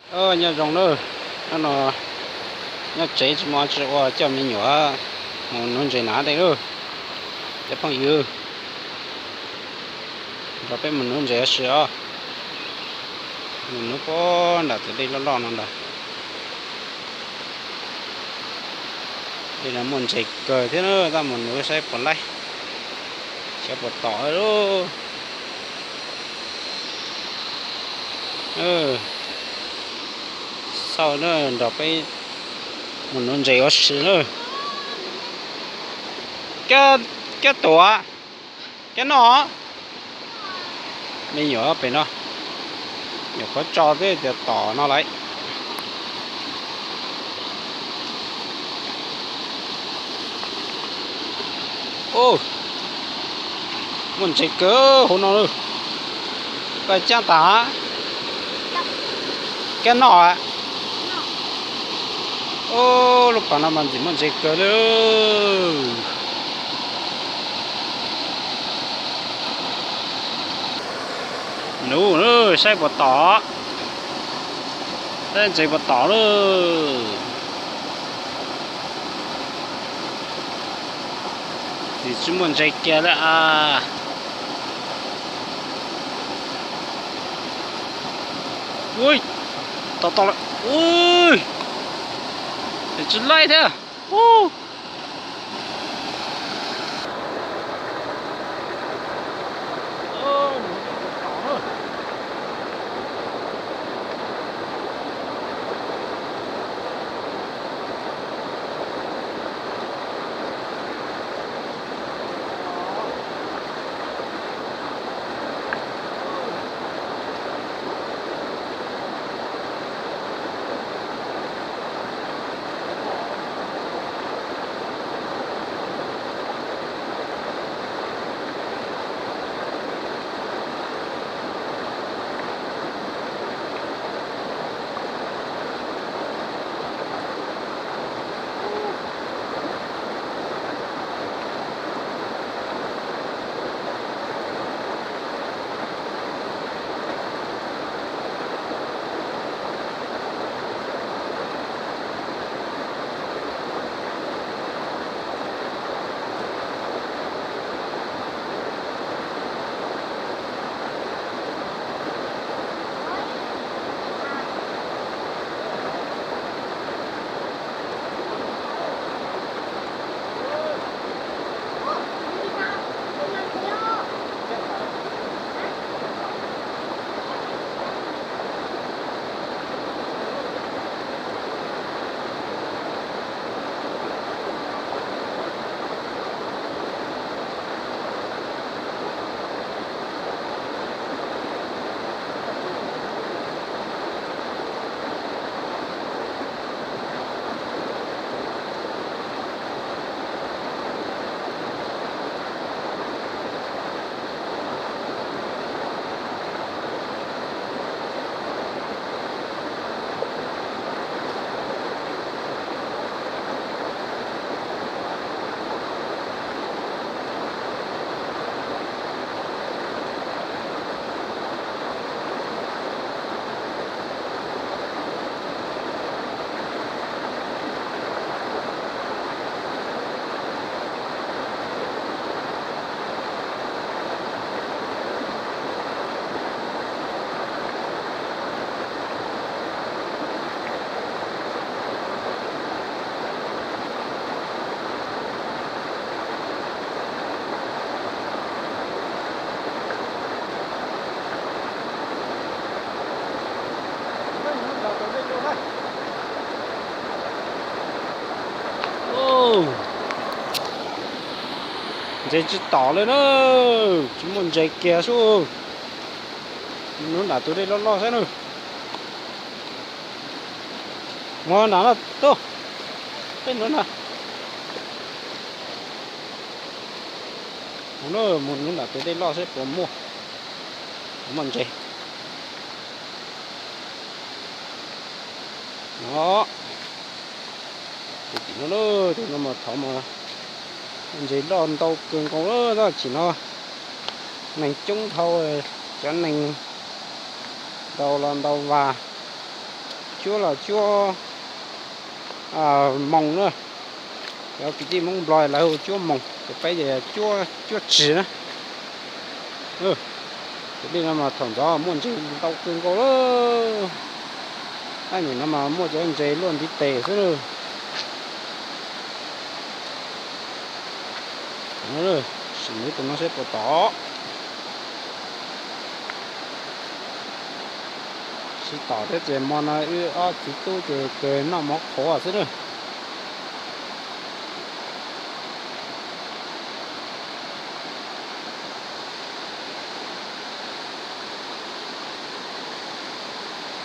Nyob zoo nawb, hnub no nyob tsev tsis muaj tsis ua coj me nyuam mus nuv ntses na tej lawm. Cov phooj ywg, nrog peb mus nuv ntses ua si os. Mus nuv puag nram tus dej loj loj no ntag. Dej no muaj ntses kawg thiab na, tab mus nuv saib puas laib, saib puas tom lawm. Xauj na, nrog peb mus nuv ntses ua si na. Kab tuam, kab noj. Me nyuam pem no, nyuam qhuav tso twb tias tom no lawm. Muaj ntses kawg hauv no. Koj cab tas, kab noj. Lub pas no mas ntxim muaj ntses kawg li. Nuv saib puas tom, saib ntses puas tom lawm. Ntxim tsis muaj ntses kiag li as. Ui, tom tom lawm. Ui, tsis laib thiab. Ntses tsis tom li na, tsis muaj ntses kiag xwb. Nuv nram tus dej loj loj xwb na. Mus nram no tuaj, peb nuv nram. Mus nuv nram tus dej loj seb puas muaj, puas muaj ntses. No, tus tim no, tus no mas thov mas ntses loj ntau kawg nkaus lawm, tab sis no neeg coob dhau, cov neeg ntau los ntau vas. cuab los cuab moos na. Cov kwv tij Hmoob Nplog lawv hu cuab moos, ces peb ces cuab, cuab tshis na. Tus dej no mas thaum ntxov muaj ntses ntau kawg nkaus lawm. Tab nim no mas muaj cov ntses luaj ntiv tes xwb na. Sim nws tus no seb puas tom. Tsis tom thiab ces hmo no wb ob txiv tub ces kawg noj mov qhuav xwb na.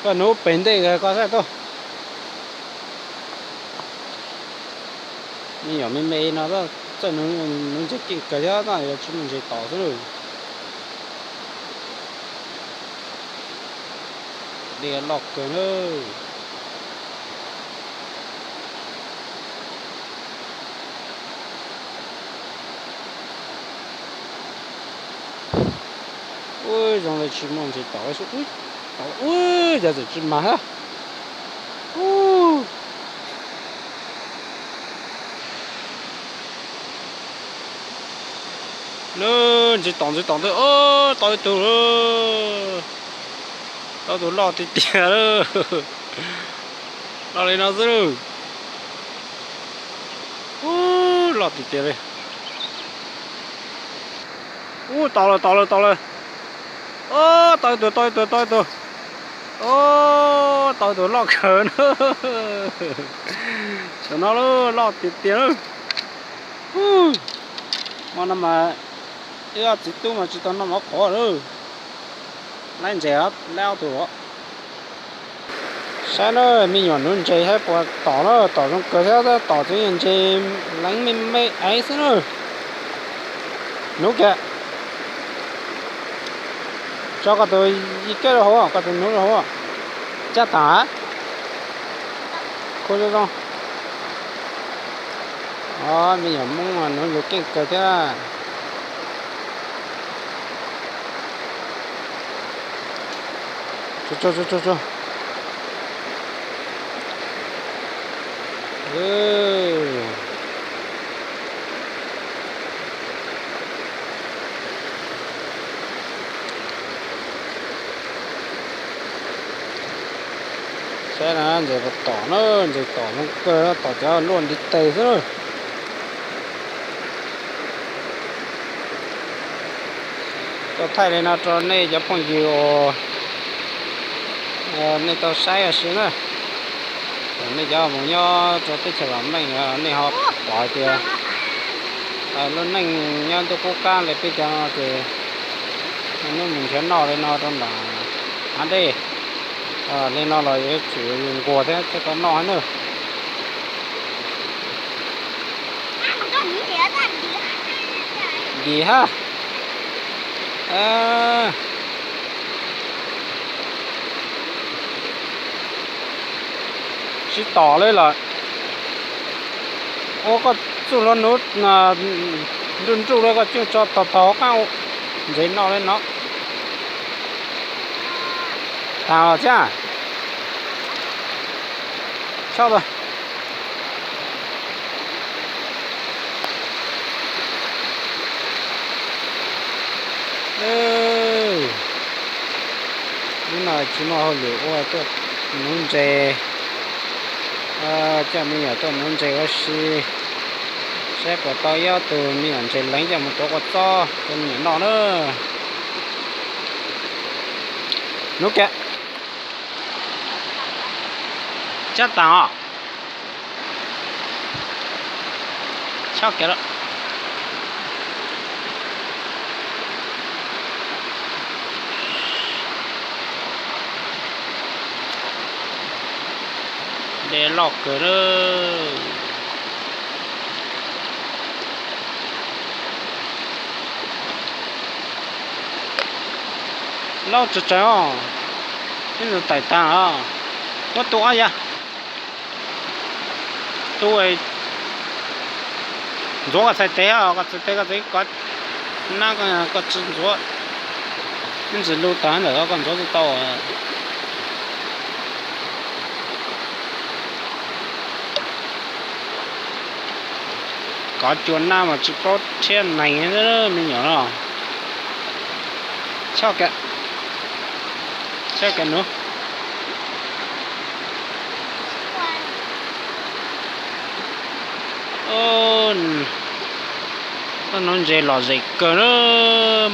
Koj nuv pem ntej koj saib tuaj. Me nyuam me me no txawj nuv ntses keej kawg thiab, yog tsis muaj ntses tom xwb. Dej loj kawg na. Ub, zoo li tsis muaj ntses tom, ub, tom, ub, yog txawm tsis mas hab. Ub, lawm, ntses tom, ntses tom ntawd, tau ib tug lawm. Tau tus loj tiag tiag lawm. Loj li no xwb lawm. Ub, loj tiag tiag li. Ub, tau lawm, tau lawm, tau lawm. Ub, tau ib tug, tau ib tug, tau ib tug. Ub, tau ib tug loj kawg na. Tam no lawm, loj tiag tiag lawm. Hmo no mas wb ob txiv tub mas tsis tau noj mov qhuav lawm. Laib ntses, laib ob tug. Saib na, me nyuam nuv ntses saib puas tom na, tom zoo kawg thiab, tom txwv yog ntses leev me me aiv xwb na. Nuv kiag. Tso koj tus yij keb rau hauv, koj tus nuv rau hauv. Cab taam. Khu zoo zoo. O, me nyuam Hmoob nuv ntses keej kawg thiab. Saib na, ntses puas tom na, ntses tom zoo kawg, tom cov luaj ntiv tes xwb na. Tuaj thaij li no rau nej cov phooj ywg uas nej tau saib ua si na. Nej cov mus nyob rau teb chaws vam meej nej ho pom hais tias lub neej nyob ntuj qub qab li peb cov no ces nej mus nrhiav noj li no rau nram hav dej li no los yuav tsum yus nquag thiab thiaj tau noj na. Dim hab. Tsis tom li lawm. Ua koj txuj hlua nuv nruj nruj li koj coj tso tog tog hauv qaab ua ntses noj li no. Taag los thiab. Tshaj tag. Hnub no tsis muaj hauj lwm ua tuaj nuv ntses, coj me nyuam tuaj nuv ntses ua si, saib puas tau ib ob tug me nyuam ntses leev coj mus tuav kua txob rau me nyuam noj na. Nuv kiag. Tshaj taag os. Tshaj kiag lawm. Dej loj kawg lawm. Loj tsawg tsawg os. Ib ntsis taim taag os. Muab tu ob yag. Tu, ntxuav koj txhais tes, koj txhais tes koj txhais koj nab, koj tsi ntxuav. Ib ntsis lug taag ntawm koj ntxuav tsi tau. Tov cua nab mas tsis paub thiab neeg me nyuam no. Choj ka, choj ka nub. Toj nuv ntses lom zem kawg na.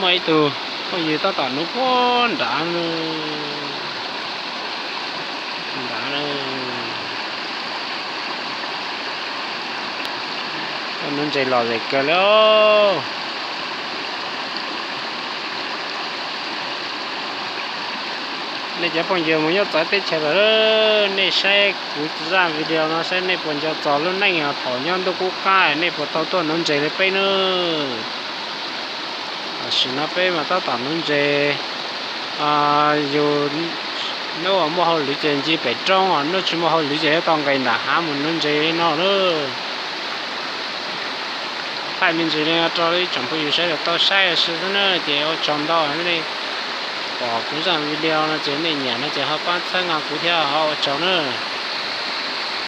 Muaj ib tug phooj ywg tab tom nuv puag nrad, nrad. Toj nuv ntses lom zem kawg li. Nej cov phooj ywg mus nyob txawv teb chaws lawm, nej saib kuv zaj video no saib nej puas nco txog lub neej thaum nyob ntuj qub qab, nej puas tau tuaj nuv ntses li peb na. Tam sim no peb mas tab tom nuv ntses. Yus, hnub uas muaj hauj lwm ces ncig pem roob, hnub tsis muaj hauj lwm ces yuav tau nqes nram hav mus nuv ntses li no na. Thaij me ntsis li no rau ib tsoom phooj ywg sawv daws tau saib xwb na, ces ua tsaug ntau. Nej pom kuv zaj video no ces nej nyiam no ces ho pab txhawb nqa kuv thiab, ho ua tsaug na.